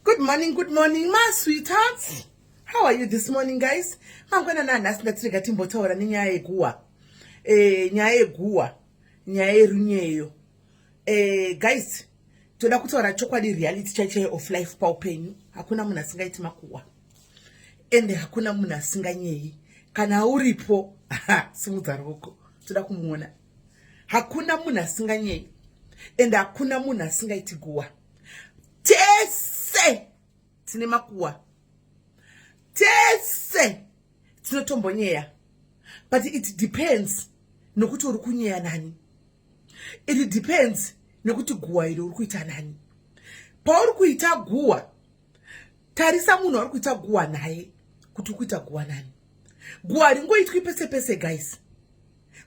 Good morning, good morning, my sweethearts. How are you this morning, guys? Mangwanani anhasi ndatirega timbotaura nenyaya yeguwa. Nyaya yeguwa, nyaya yerunyeyo. Guys, toda kutaura chokwadi, reality chaicho of life paupenyu. Hakuna munhu asingaiti makuhwa. Ende hakuna munhu asinganyeyi. Kana uripo, simudza ruoko. Toda kumuona. Hakuna munhu asinganyeyi. Ende hakuna munhu asingaiti guwa. Tese tine makuhwa, tese tinotombonyeya, but it depends nokuti uri kunyeya nani. It depends nekuti guhwa iri uri kuita nani. Pauri kuita guhwa, tarisa munhu wauri kuita guhwa naye kuti uri kuita guhwa nani. Guhwa ringoitwi pese pese, guys.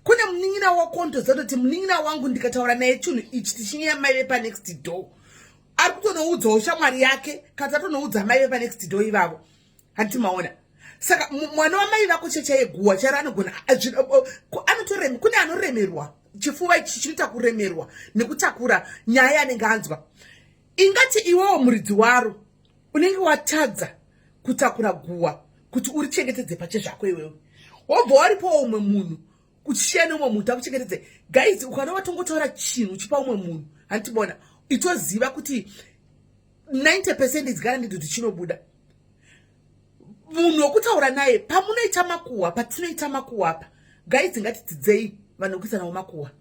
Kune munin'ina wako, ndoziva kuti munin'ina wangu ndikataura naye chinhu ichi tichinyeya mai vepanext door, ari kutonoudzawo shamwari yake, kana atonoudza mai vepanext door ivavo. Handiti maona? Saka mwana wamai vako chechaiye guhwa charo anogona anotorema. Kune anoremerwa chifuva ichi, chinoita kuremerwa nekutakura nyaya yaanenge anzwa. Ingati iwewo muridzi waro unenge watadza kutakura guhwa kuti urichengetedze pachezvako iwewe, wobva waripowo umwe munhu kuchishiya neumwe munhu takuchengetedze. Guys, ukana watongotaura chinhu uchipa umwe munhu, handitibona, itoziva kuti 90% is guaranteed kuti chinobuda. Munhu wekutaura naye pamunoita makuhwa, patinoita makuhwa apa, guys, ngatidzidzei vanhu vekuita navo makuhwa,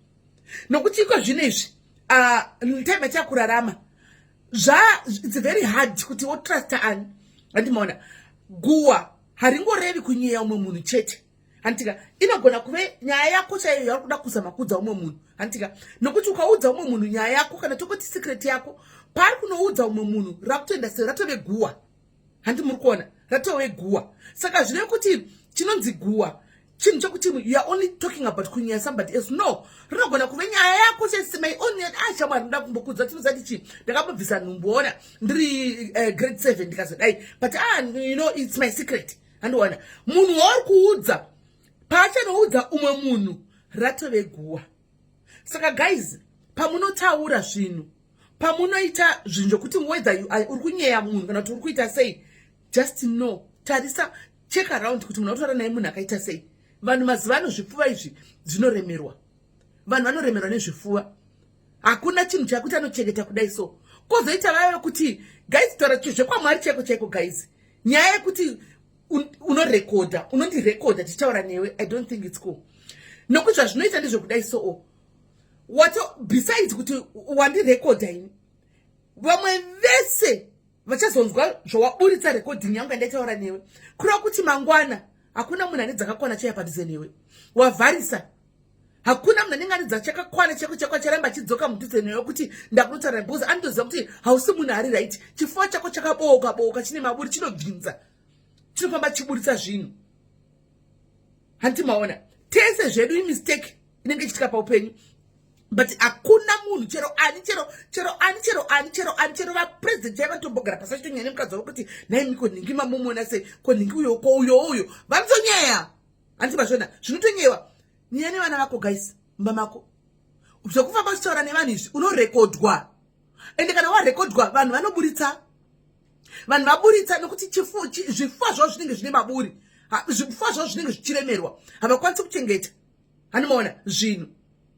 nokuti iko zvino izvi, time yatakurarama, zva it's very hard kuti wotrusta ani. Handimaona, guhwa haringorevi kunyeya umwe munhu chete, handitika? Inogona kuve nyaya yako chaiyo yauri kuda kuzama kuudza umwe munhu, handitika? Nokuti ukaudza umwe munhu nyaya yako, kana tongoti secret yako, paari kunoudza umwe munhu, rakutoenda sei, ratove guhwa. Handi muri kuona? Ratove guhwa. Saka zvinove kuti chinonzi guhwa chinhu chokuti you are only talking about kunyeya somebody else? No, rinogona kuve nyaya yako chese, my own. Ah, shamwari, ndoda kumbokudza, tinozati chii, ndakambobvisa nhumbu, ona, ndiri grade 7, ndikazodai, but ah, it's my secret. Handiwana munhu wauri kuudza, paachanoudza umwe munhu, ratove guhwa. Saka guys, pamunotaura zvinhu, pamunoita zvinhu zvokuti whether uri kunyeya munhu kana kuti uri kuita sei, just know, tarisa, check around kuti munhu autaura naye munhu akaita sei. Vanhu mazuva ano, zvipfuva izvi zvinoremerwa. Vanhu vanoremerwa nezvifuva. Hakuna chinhu chakuti anochengeta kudai. So kwozoita vaya vekuti, guys, taura zvekwamwari chaiko chaiko, guys, nyaya yekuti unorekodha, unondirekodha tichitaura newe, I don't think it's cool, nokuti zvazvinoita ndezvekudai. So wato, besides kuti wandirekodha ini, vamwe vese vachazonzwa zvawaburitsa recording yangu yandaitaura newe. Kureva kuti mangwana hakuna munhu ane dzakakwana chaiya padhuze newe. Wavharisa. Hakuna munhu anenge ane dzachakakwana chako chako acharamba achidzoka mudhuze newe kuti ndakunotaura, because anotoziva kuti hausi munhu ari right. Chifuva chako chakabooka booka, chine maburi, chinobvinza, chinofamba chichiburitsa zvinhu. Handiti maona? Tese zvedu imistake inenge ichiitika paupenyu, but hakuna munhu, chero ani, chero chero ani, chero ani, chero ani, chero vapresident chai, vanotombogara pasi vachitonyaya nemukadzi wavo kuti, "Nhaimi, ko nhingi mamumona sei? Ko nhingi uyo, ko uyo uyo?" Vanotonyeya. Handiti mazvona? Zvinotonyewa. Nyaya nevana vako, guys, mumba mako. Zvekufamba uchitaura nevanhu izvi, unorekodwa. Ende kana warekodwa, vanhu vanoburitsa, vanhu vaburitsa, nokuti zvifuva zvavo zvinenge zvine maburi, zvifuva zvavo zvinenge zvichiremerwa, havakwanisi kuchengeta. Hanimaona zvinhu,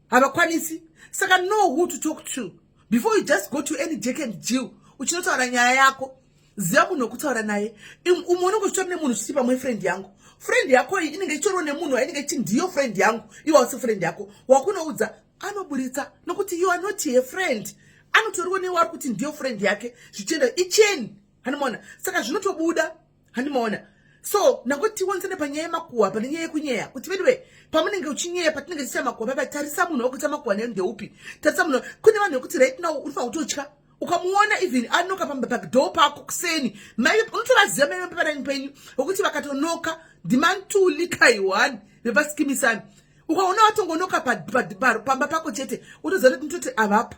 havakwanisi. Saka know who to talk to before you just go to any Jack and Jill uchinotaura nyaya yako. Ziva munhu wekutaura naye. Umwe unenge uchitori nemunhu uchiti pamwe friend yangu. Friend yako iyi inenge ichitoriwo nemunhu wainenge ichi ndiyo friend yangu, iwe hausi friend yako. Wakunoudza anoburitsa, nokuti you are not a friend. Anotoriwo newaari kuti ndiyo friend yake, zvichienda icheni. Handimaona? Saka zvinotobuda. Handimaona? So nangoti tionzane panyaya yemakuhwa, pane nyaya yekunyeya, kuti vediwe, pamunenge uchinyeya, patinenge tichiita makuhwa papa, tarisa munhu wakuita makuhwa naye ndeupi. Tarisa munhu. Kune vanhu vekuti right now unofanira kutotya ukamuona even anoka padoor pako kuseni. Mai, unotovaziva mai vepaparaini penyu wekuti vakatonoka ndimantuli kaiwani vepaSkeem Saam. Ukaona watongonoka pamba pako chete, utoziva kuti nditoti avapo,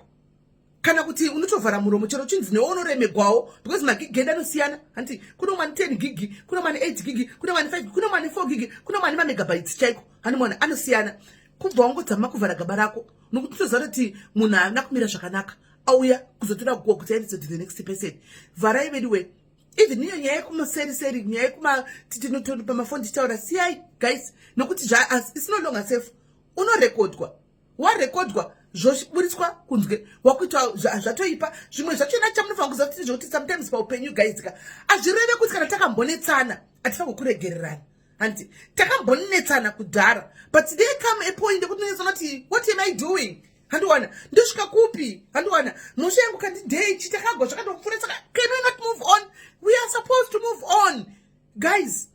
kana kuti unotovhara muromo chero chinzi newe unoremegwawo, because magigi edu anosiyana. Handiti kune umwe ane 10 gig, kune umwe ane 8 gig, kune umwe ane 5, kune umwe ane 4 gig, kune umwe ane mamegabytes chaiko. Handimaona anosiyana. Kubva wangodzama kuvhara gaba rako, nokuti utoziva kuti munhu haana kumira zvakanaka. Auya kuzotora guwa kuti aendese to the next person. Vharai veduwe. Even iyo nyaya yekumaseriseri, nyaya yekumatipamafoni tichitaura, siyai guys, nokuti it's no longer safe. Unorekodwa, warekodwa, zvoburitswa kunzwe, wakuita zvatoipa. Zvimwe zvachona chamunofanira kuziva kuti zvokuti sometimes paupenyu, guys ka, hazvireve kuti kana takambonetsana hatifaniri kuregererana. Handiti takambonetsana kudhara? But there come a point ekuti unonyatsoona kuti, "What am I doing? Handiwana ndosvika kupi? Handiwana mhosva yangu kandideichi takagwa zvakatopfuura." Saka can we not move on? We are supposed to move on, guys.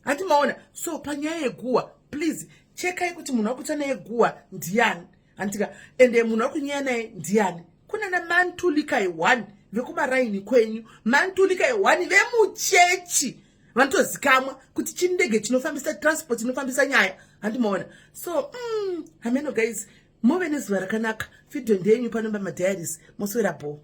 Handi maona? So panyaya yeguwa, please chekai kuti munhu wakuita naye guwa ndiani, handika? Ende munhu wakunyaya naye ndiani? Kuna namantulikai 1 vekumaraini kwenyu, mantulikai 1 vemuchechi vanotozikamwa kuti chindege chinofambisa transport, inofambisa nyaya. Handimaona? So hameno guys, muve nezuva rakanaka. Video ndeyenyu pano pamadiaries. Moswera bho.